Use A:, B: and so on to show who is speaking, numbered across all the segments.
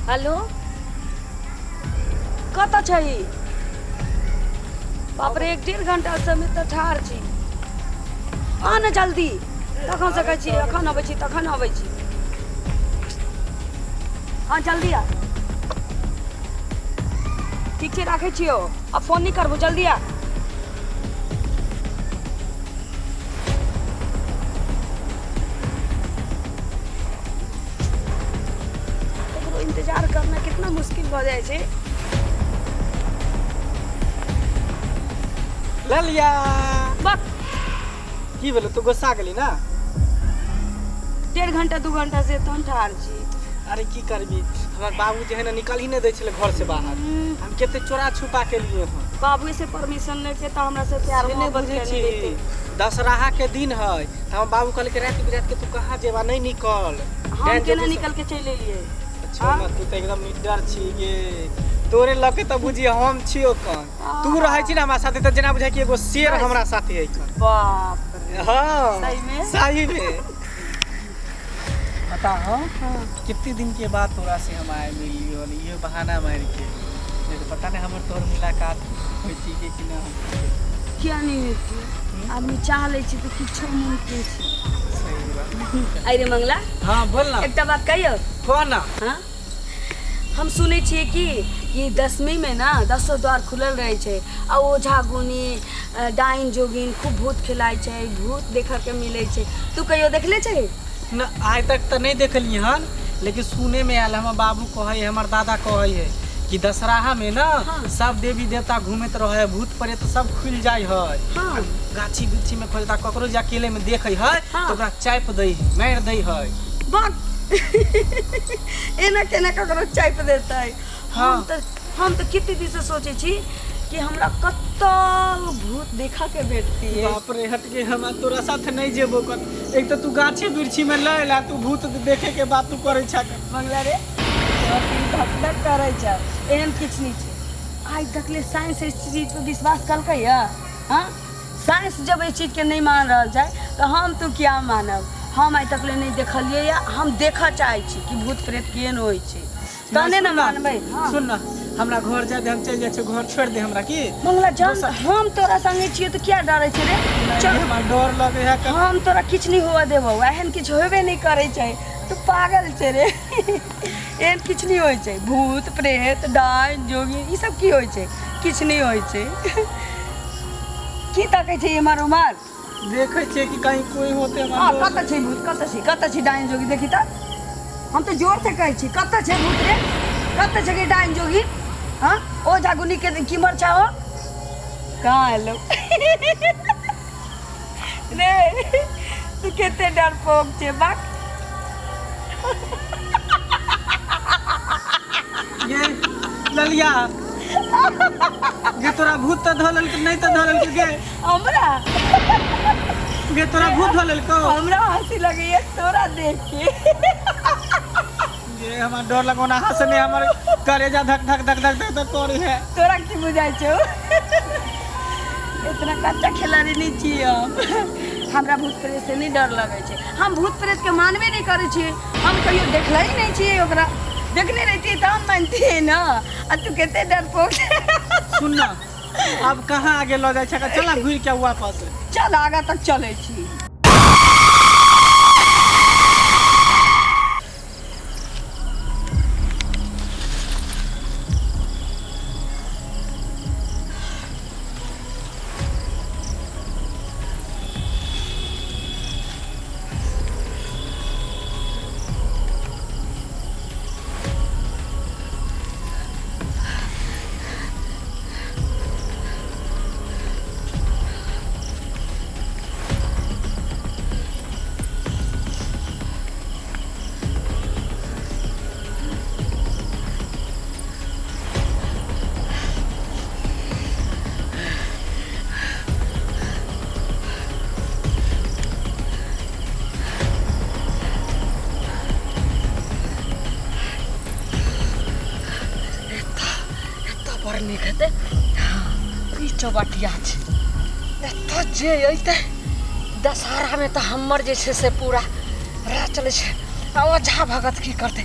A: Hello, कतऽ छही? बाप रे, एक डेढ़ घंटा से हम एतऽ ठाढ़ छी। आ ने जल्दी। तखन से कहै छी एखन अबै छी, तखन अबै छी। हँ, जल्दी आ। ठीक छै, राखै छियौ। आब फोन नहि करबौ, जल्दी आ। ककरो इंतजार करना कितना मुश्किल भऽ जाइ छै।
B: ललिया।
A: बक।
B: की भेलो? तू गुस्सा गेली ना?
A: 1.5 घंटा 2 घंटा से तहन ठाढ़ छी।
B: अरे, की करबी, हमर बाबू जे है ना, निकल ही नहीं दै छलै घर से बाहर। हम कते चोरा छुपा के लिए हन।
A: बाबू से परमिशन लेके तऽ हमरा से प्यार
B: से नहि
A: मोहब्बत
B: बुझै
A: केने
B: छी।
A: रहिते।
B: दशहरा के दिन है तऽ हमर बाबू कहलकै, राति बिराति के तू कहाँ जेबा, नहीं निकल।
A: हम
B: डाइन
A: केना
B: जोगी
A: निकल के चलि एलियै?
B: अच्छा।
A: हाँ?
B: ना, तू तऽ एकदम निडर छी गे। तोरे लके तऽ बुझी हम छियो कन। तू रहै छी ना हमरा साथे तऽ जेना बुझाइ कि एगो शेर
A: बस।
B: हमरा साथे है कन।
A: बाप रे!
B: हाँ।
A: सही में?
B: सही में। पता हो, कितने दिन के बाद तोरा से हम आए मिलियो, ये बहाना मार के। नहीं तो पता नहीं हमर तोहर मुलाकात होती कि कि ना होती।
A: किया नहि हेतै? आदमी चाह लै छै तऽ किछो मुमकिन छै।
B: सही बात।
A: अरे मंगला।
B: हाँ, बोल ना।
A: एकटा बात कहियौ?
B: कह ना।
A: हाँ, हम सुनै छियै कि ई दशमीमे ने दसो द्वार खुलल रहै छै आ ओझा गुनी, डाइन जोगिन खूब भूत खेलाइ छै, भूत देखऽके मिलै छै। तू कहियो देखले छै?
B: न, आइ तक तऽ नहि देखलियै हन, लेकिन सुने में आयल, हमर बाबू कहै है, हमर दादा कहै है कि दशहरा में ना सब देवी देवता घूमैत रहे है, भूत प्रेत सब खुलि जाइ है। गाछी वृक्षी में खोजता, ककरो जे अकेले में देखै है तऽ ओकरा चापि दै है, मारि दै है।
A: बक, एना केना ककरो चापि देतै? हम तऽ कते दिनसँ सोचै छी कि हमरा कतऽ भूत देखऽ के भेटतियै।
B: बाप रे, हट के, हम तोरा साथ नहीं जेबो कर। एक तो तू गाछी वृक्षी में ले ला, तू भूत देखे के बात तू करै छा।
A: मंगला रे, तोहर दिल धक धक करै छै। एहन किछु नहि छै। आइ तकले साइंस इस चीज पर विश्वास कलकै या? हाँ, साइंस जब एहि चीजके नहि मान रहल छै तऽ हम तू किया मानब? हम आइ तकले नहि देखलियै या हम देखऽ चाहै छी कि भूत प्रेत केहन होइ छै, तहने ने मानबै। हाँ।
B: सुन ना, हमरा घर जाय दे, हम चलि जाइ छियौ घर, छोड़ि दे हमरा की।
A: मंगला जान, हम तोरा संगे छियै तऽ किया डरै छै रे? चल।
B: हमरा डर लगे है।
A: हम तोरा किछु नहि हुअ देबौ। एहन किछु होबे नहि करै छै। तू पागल छै रे। एहन किछु नहि होइ छै। भूत प्रेत डाइन जोगी ई सब की होइ छै? किछु नहि होइ छै। की तकै छै एम्हर उम्हर?
B: देखै छियै कि कहीं कोई होते।
A: हँ।
B: हमरा डर।
A: कतऽ छै भूत? कतऽ छै? कतऽ छै डाइन जोगी? देखी तऽ, हम तऽ जोर से कहै छी, कतऽ छै भूत रे? कतऽ छै गे डाइन जोगी? हँ, ओ जागुनी के किमर छा हो? कहाँ एलो रे? तू कते डरपोक छै, बाक।
B: ये ललिया गे, तोरा भूत तऽ धऽ लेलकै नहि तऽ धऽ लेलकै गे?
A: हमरा?
B: गे, तोरा भूत धऽ लेलकौ?
A: हमरा हंसी लगैया तोरा देख के।
B: गे, हमरा डर लगो ना, हंसने हमर करेजा धक धक धक धक धक धक करे है।
A: तोरा की बुझाइ छौ? इतना कच्चा खिलाड़ी नहि छियै हम। हमरा भूत प्रेत से नहि डर लगै छै। हम भूत प्रेत के मानबे नहि करै छियै। हम कहियो देखले ही नहि छियै ओकरा। देखने रहितियै तऽ हम मानतियै ने। आ तू कते डरपोक।
B: सुन ना, अब कहाँ आगे लऽ जाइ छै? चल ना, घुरि के वापस।
A: चल, आगाँ तक चलै छी। एतऽ बड़ नीक हेतै। ई चौबटिया छै। एतऽ जे अयतै दशहरामे तऽ हमर जे छै से पूरा राज चलै छै। आ ओझा भगत की करतै?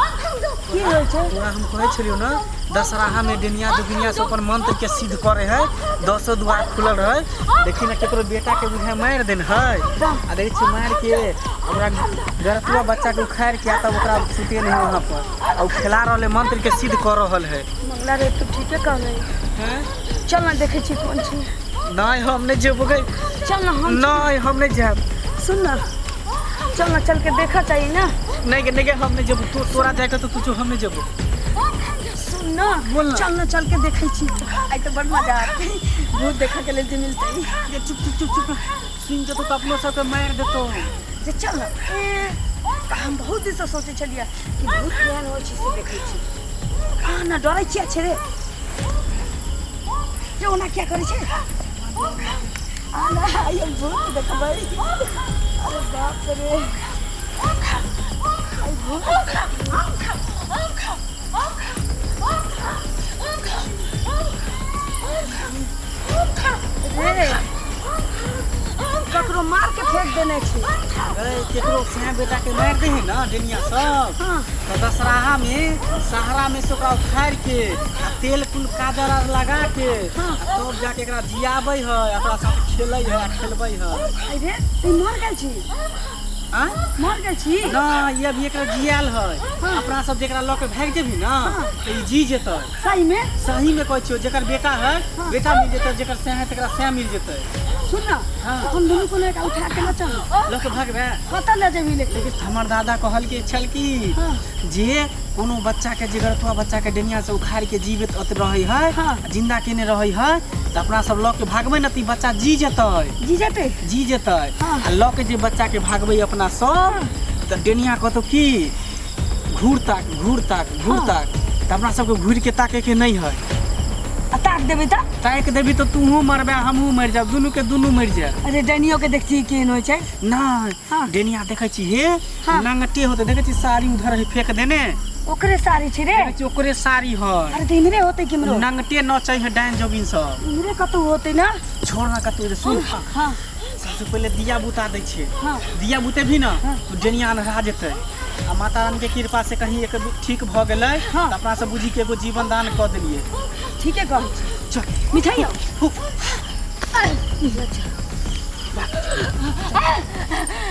A: की होइ छै?
B: तोरा हम कहै छलियौ ने, दशहरामे डनिया जोगिनिया सब अपन मंत्र के सिद्ध करे है, दसो द्वार खुलल रहे। देखी ने, केकरो बेटा के बुझाय मारि देन है, आ देखै छियै मारि के ओकरा गरतुआ बच्चा के उखाड़ि के आ तब ओकरा सुते नहीं वहाँ पर, आ उ खेला रहल है, मंत्र के सिद्ध कर रहल है।
A: मंगला रे, तू ठीके कहले।
B: हैं?
A: चल ना, देखै छी कोन छी।
B: नहीं, हम नहीं जेबो गई।
A: चल ना, हम
B: नहीं, हम नहीं जाब।
A: सुन ना, चल ना, चल के देखा चाहिए ना।
B: नहीं गे, नहीं गे, हम नहीं जेबो। तू तोरा जाके तो तू जो, हम नहीं जेबो।
A: सुन ना।
B: बोल ना।
A: चल ना, चल के देखै छी। आइ तऽ बड़ मजा आते, भूत देखऽ के लेल जे मिलतै।
B: ये चुप चुप चुप चुप, सुन जेतो तो अपनो सबके मारि देतो।
A: जे चल ना। ए, तऽ हम बहुत दिनसँ सोचै छलियै कि भूत केहन होइ छै से देखै छी। कहाँ ना डरै छियै छै रे? रे, ओना किया करै छै? आना, आइ हम भूत देखबै। अरे बाप रे, आइ भूत। रे, ककरो मार के फेंक देने छी।
B: अरे, केकरो सैं बेटा के मारि दे है ना डेनिया सब।
A: हाँ।
B: तऽ दशहरा में सहारा में से ओकरा उखाड़ि के आ तेल कुल काजर आर लगा के आ तब जाके एकरा जियाबै है, ओकरा साथ खेलै है आ खेलबै है।
A: अरे, ई मर गेल छी?
B: आँय?
A: मर गेल छी?
B: ना, ई अभी एकरा जियाल है। अपना सब जेकरा लऽ के भागि जेबही ना, तऽ ई जी जेतै।
A: सही में?
B: सही में कहै छियौ, जेकर बेटा है बेटा मिल जेतै, जेकर सैं है तकरा सैं मिल जेतै।
A: सुन ना।
B: हाँ।
A: हम दुनू कोनो एक उठा के न चल।
B: लऽ के भागबै?
A: कतऽ लऽ जेबही लेके?
B: लेकिन हमर दादा कहलके छल कि जे कोनो बच्चा के, जे गरतुआ बच्चा के डेनिया से उखाड़ के जीवित अत रहै है, जिंदा केने रहै है, तऽ अपना सब लऽ के भागबै ने तऽ ई बच्चा जी जेतै।
A: जी जेतै?
B: जी जेतै।
A: हाँ।
B: आ लऽ के जे बच्चा के भागबै अपना सब, तऽ डेनिया कहतौ कि घूर ताक, घूर ताक, घूर ताक, तऽ अपना सबके घूर के ताके के नहीं है।
A: आ ताक देबै तऽ?
B: ताकि देबी तऽ तूहू मरबे, हमहूँ मरि जाब, दुनू के दुनू मरि जायब।
A: अरे, डनियो के देखती केहन होइ छै।
B: नहीं।
A: हाँ।
B: डेनिया देखै छी हे।
A: हाँ।
B: नंगटे होते देखै छी, साड़ी उधर है फेंक देने।
A: ओकरे साड़ी छै रे।
B: देखै छी, ओकरे साड़ी है।
A: अरे, तऽ इम्हरे होतै केम्हरो।
B: नंगटे नचै है डाइन जोगिन सब।
A: इम्हरे कतौ होतै ना।
B: छोड़ ना, कतौ जे सुन।
A: हाँ।
B: सबसे पहिले दिया बुता दै छियै।
A: हाँ।
B: दिया बुतेबही ना
A: हाँ।
B: तो डेनिया अन्हरा जेतै, आ माता रानी के कृपा से कहीं एक ठीक भऽ गेलै
A: हाँ।
B: तऽ अपना सब बुझी के एगो जीवन दान कऽ देलियै।
A: ठीके कहै छी।
B: चल।
A: मिठाई आउ।
B: हुक।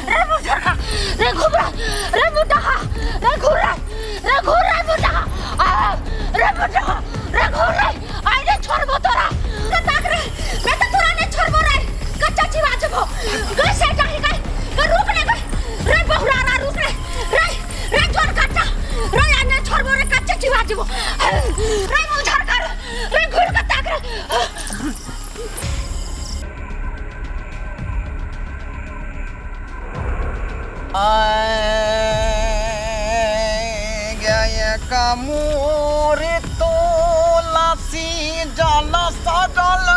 C: रे मुझरका, रे घुबरा, रे मुटाहा, रे घुरा, रे घुरा मुटाहा, आ रे मुटाहा, रे घुरा, आई रे छोड़बो तोरा रे, ताक रे, मैं तो तोरा नहीं छोड़बो रे, कच्चा चिबा जबो गई से जाही गई गे, रुक रे गई रे, बहुरा रा, रुक रे, रे रे जोर कच्चा रे, आई नहीं छोड़बो रे, कच्चा चिबा जबो रे, मुझरका रे, रे घुर के ताक रे।
D: मोरे तुलसी जल सजल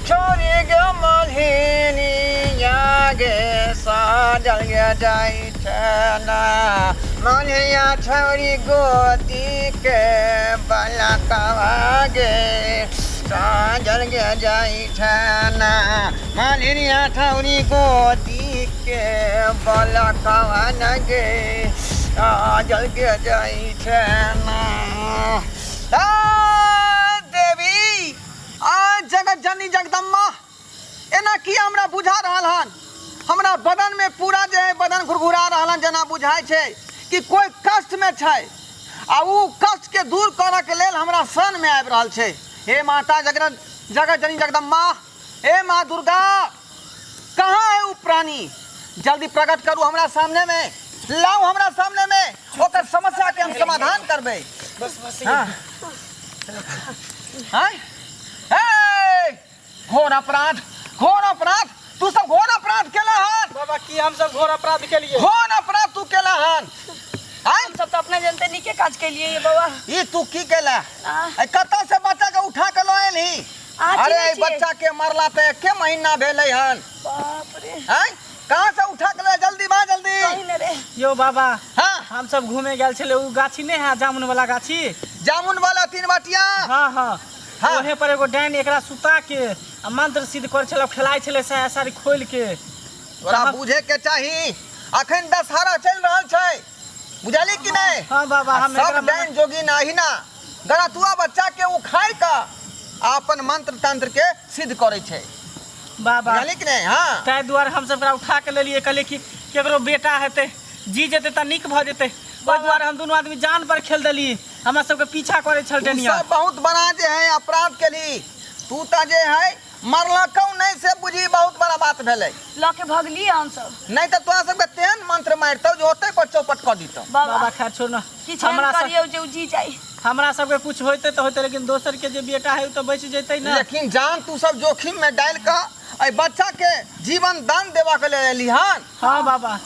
D: छोड़ि गे मल्हिनिया गे, सजल गे जाइ छै ना मल्हिया छोड़ि गोदी के बलकवा गे, सजल गे जाइ छै ना मल्हिनिया छोड़ि गोदी के बलकवा न गे, सजल गे जाइ छै ना। आ, देवी आ जगत जननी जगदम्बा, एना किया हमरा बुझा रहल हन? हमरा बदन में पूरा जे है बदन घुरघुरा रहल हन, जेना बुझाइ छै कि कोई कष्ट में छै आ उ कष्ट के दूर करऽ के लेल हमरा शरण में आबि रहल छै। हे माता जगत जगत जननी जगदम्बा, हे माँ दुर्गा, कहाँ है उ प्राणी? जल्दी प्रकट करू हमरा सामने में, लाउ हमरा सामने में, ओकर समस्या के हम समाधान करबै।
B: बस बस।
D: हाँ हाँ, हे घोर अपराध, घोर अपराध, तू सब घोर अपराध केला हन।
B: बाबा, की हम सब घोर अपराध के लिए?
D: घोर अपराध तू केला हन, आय?
A: हम सब तऽ अपना जनते नीके काज केलिए ये बाबा।
D: ई तू की केला?
A: आ।
D: ए, कतऽ से बच्चा के उठा के लऽ एलही?
A: आ,
D: अरे,
A: चिन्है
D: ई
A: छियै।
D: बच्चा के मरला तऽ एके महीना भेलै हन।
A: बाप रे।
D: आय, कहाँ से उठा के ले? जल्दी बा, जल्दी।
A: कही ने रे।
B: यो बाबा।
D: हाँ।
B: हम सब घूमे गेल छलै, उ गाछी नहीं है जामुन वाला गाछी?
D: जामुन वाला तीन बाटिया?
B: हाँ हाँ।
D: हाँ।
B: ओहे पर एगो डाइन एकरा सुता के आ मंत्र सिद्ध कर छलै, खेलाइ छलै साया साड़ी खोल के।
D: तोरा बुझे के चाही, अखन दशहरा चलि रहल छै। बुझली कि नहीं?
B: हाँ बाबा,
D: आ
B: हम
D: सब
B: एकरा
D: डाइन जोगिन अहिना गलतुआ बच्चा के उखाड़ के आ अपन मंत्र तंत्र के सिद्ध करै छै।
B: बाबा
D: बुझली कि नहीं? हाँ,
B: ताहि दुआरे हम सब एकरा उठा के लेलियै, कहलियै कि केकरो बेटा हेतै, जी जेतै तऽ नीक भऽ जेतै। ओहि दुआरे हम दुनू आदमी जान पर खेल देलियै, हमरा सबके पीछा करै छल
D: तू
B: डनिया।
D: सब बहुत बड़ा जे है अपराध केली तू। तऽ जे है मरलकौ नहीं से बुझी बहुत बड़ा बात भेलै।
A: लऽ के भगलियै हमसब।
D: नहीं तऽ तोरा सबके तेहन मंत्र मारितौ जे ओतै पर चौपट कऽ दितौ।
A: बाबा,
B: बाबा खैर छोड़ ना,
A: किछु एहन
B: हमरा सब
A: करियौ जे ओ जी जाइ।
B: हमरा सबके कुछ होइते तऽ होइते, लेकिन दोसर के जे बेटा है ओ तऽ बचि जेतै ना।
D: लेकिन जान तू सब जोखिम में डालि कऽ एहि बच्चा के जीवन दान देबा के लेल एली हन।
B: हाँ बाबा।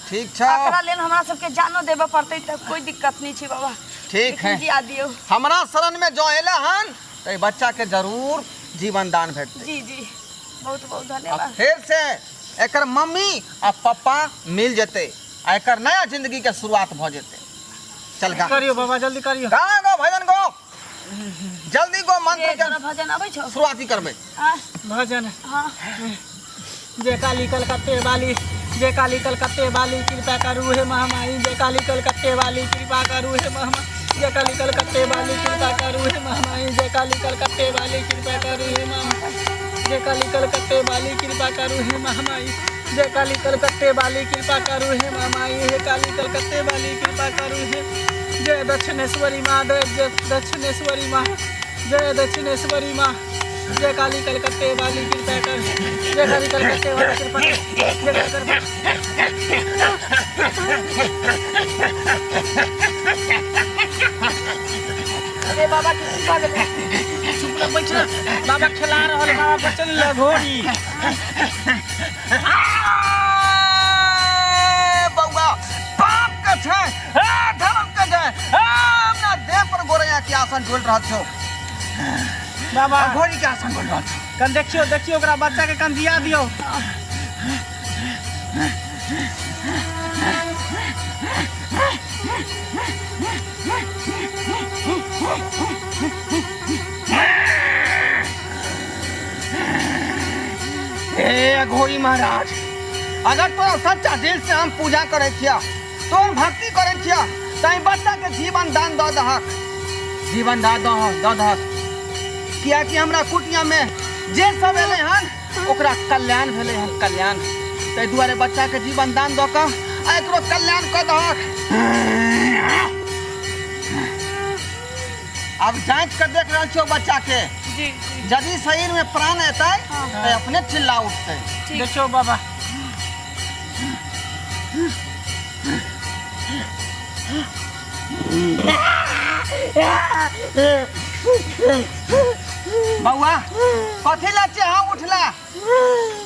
D: ठीक छौ।
A: एकरा लेल हमरा सबके जानो देबऽ पड़तै तऽ कोई दिक्कत नहीं छै बाबा।
D: ठीक है।
A: लेकिन जिया दियौ।
D: हमरा शरण में जो एले हन तऽ एहि बच्चा के जरूर जीवन दान भेटतै।
A: जी जी, बहुत बहुत
D: आ
A: धन्यवाद।
D: फेर से एकर मम्मी आ पप्पा मिल जेतै आ एकर नया जिंदगी के शुरुआत भऽ जेतै। चल गा।
B: करियो बाबा, जल्दी करियो।
D: गा गो भजन गो, जल्दी गो मंत्र
A: रे,
D: के
A: तोरा भजन अबै छौ?
D: शुरुआती करबै।
A: आ,
B: भजन?
A: हाँ।
B: जय काली कलकत्ते वाली, जय काली कलकत्ते वाली, कृपा करू हे महामाई। जय काली कलकत्ते वाली, कृपा करू हे महामाई। जय काली कलकत्ते वाली, कृपा करू हे महामाई। जय काली कलकत्ते वाली, कृपा करू हे महामाई। जय काली कलकत्ते वाली, कृपा करू हे महामाई। जय काली कलकत्ते वाली, कृपा करू हे महामाई। हे काली कलकत्ते वाली, कृपा करू हे। जय दक्षिणेश्वरी माँ, जय दक्षिणेश्वरी माँ, जय दक्षिणेश्वरी माँ। जय काली कलकत्ते वाली, कृपा कर। जय काली कलकत्ते वाली, कृपा कर। जय काली कलकत्ते।
A: रे बाबा, के की भऽ गेलै?
B: चुप रह, बैठ रह। बाबा खेला रहल, बाबा बचल ले घोड़ी।
D: ए, बौआ, पाप के छै, ए, धर्म के छै, ए, अपना देह पर गोरैया के आसन डोल रहल छौ।
B: बाबा,
D: घोड़ी के आसन डोल रहल छौ।
B: कन देखियो, देखियो, ओकरा बच्चा के कन दिया दियो।
D: हे अघोरी महाराज, अगर तोरा सच्चा दिल से हम पूजा करै छिया, तोर भक्ति करै छिया, तऽ एहि बच्चा के जीवन दान दऽ दहक, जीवन दान दऽ दहक, कियाकि हमरा कुटिया में जे सब एलै हन ओकरा कल्याण भेलै हन, कल्याण। ताहि दुआरे बच्चा के जीवन दान दऽ कऽ आ एकरो कल्याण कऽ दहक। आब जाँच कऽ देख रहल छियौ बच्चा के।
A: जी जी।
D: यदि शरीर में प्राण एतै तऽ अपने चिल्ला उठतै।
A: ठीक।
B: देखियो बाबा।
D: बौआ, कथी ला चेहा उठला?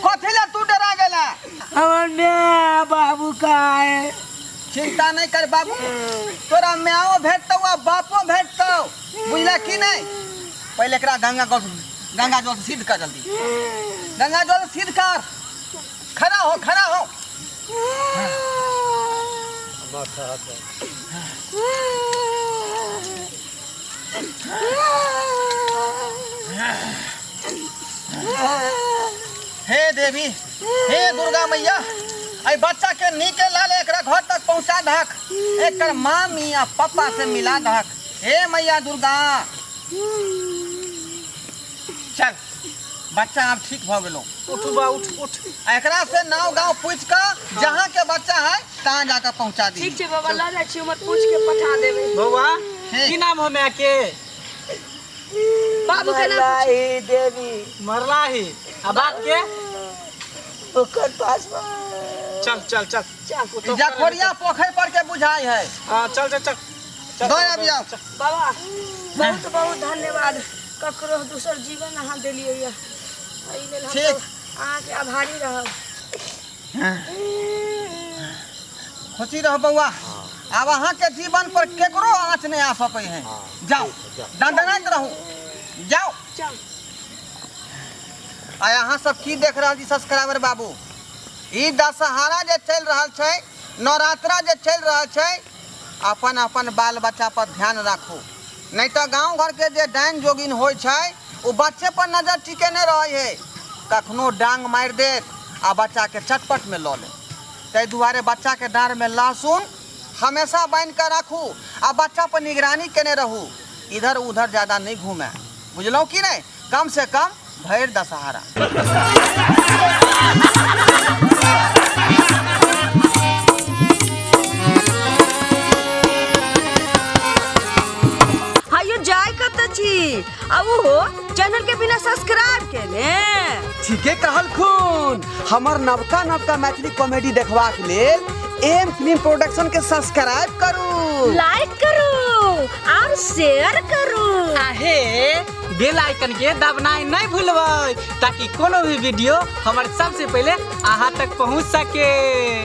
D: कथी ला तू डरा गेला?
E: हमर माय बाबू का है।
D: चिंता नहीं कर बाबू, तोरा माओ भेटतौ आ बापो भेटतौ, बुझला कि नहीं? पहले एकरा गंगा जल, गंगा जल से सिद्ध कर, जल्दी गंगा जल से सिद्ध कर। खड़ा हो, खड़ा हो। हे देवी, हे दुर्गा मैया, एहि बच्चा के नीके लाल एकरा घर तक पहुंचा दहक, एकर मामी आ पापा से मिला दहक। हे मैया दुर्गा। चल बच्चा, आब ठीक भऽ गेलो।
B: उठ बा, उठ उठ।
D: आ एकरा से नाव गांव पूछ कऽ जहाँ के बच्चा है तहाँ जाकर पहुंचा दी।
A: ठीक छै बाबा, लऽ जाइ छी, उमर पूछ के पठा देबै।
B: बौआ।
D: ठीक।
B: की नाम हो माय के?
A: बाबू के नाम पूछू।
E: मरलाही देवी।
B: मरलाही। आ बाप के?
E: ओकर पास।
B: चल चल चल।
A: चल।
D: जखोरिया पोखरि पर के बुझाई है।
B: हाँ, चल चल चल चल।
D: दो आबि जाओ।
A: बाबा, बहुत बहुत धन्यवाद। ककरो दोसर जीवन अहाँ देलियै यऽ, एहि लेल हम
D: ठीक।
A: सब अहाँके आभारी रहब।
D: खुशी रह बौआ, आब अहाँ के जीवन पर केकरो आँच नहीं आ सकै है। जाओ, दंदनाइत रहू, जाओ।
A: चल।
D: आ अहाँ सब की देख रहल छी सब्सक्राइबर बाबू? ई दशहरा जे चलि रहल छै, नवरात्रा जे चलि रहल छै, अपन अपन बाल बच्चा पर ध्यान राखू, नहीं तऽ गाँव घर के जे डाइन जोगिन होइ छै ओ बच्चे पर नजर टिकेने रहै है, कखनो डांग मारि देत आ बच्चा के चटपट में लऽ लेत। ताहि दुआरे बच्चा के डाँड़ में लहसुन हमेशा बान्हि कऽ राखू आ बच्चा पर निगरानी केने रहू। इधर उधर ज्यादा नहि घूमे, बुझलहुँ कि नहि? कम से कम भरि दशहरा।
A: हायो जाय कतऽ छी आ ओहो चैनल के बिना सब्सक्राइब केने?
D: ठीके कहलखुन। हमर नवका नवका मैथिली कॉमेडी देखबाक लेल एम फिल्म प्रोडक्शन के सब्सक्राइब करू,
C: लाइक करू और शेयर करू।
B: आहे बेल आइकन के दबनाइ नहीं भूलबै ताकि कोनो भी वीडियो हमर सबसे पहले अहाँ तक पहुँच सके।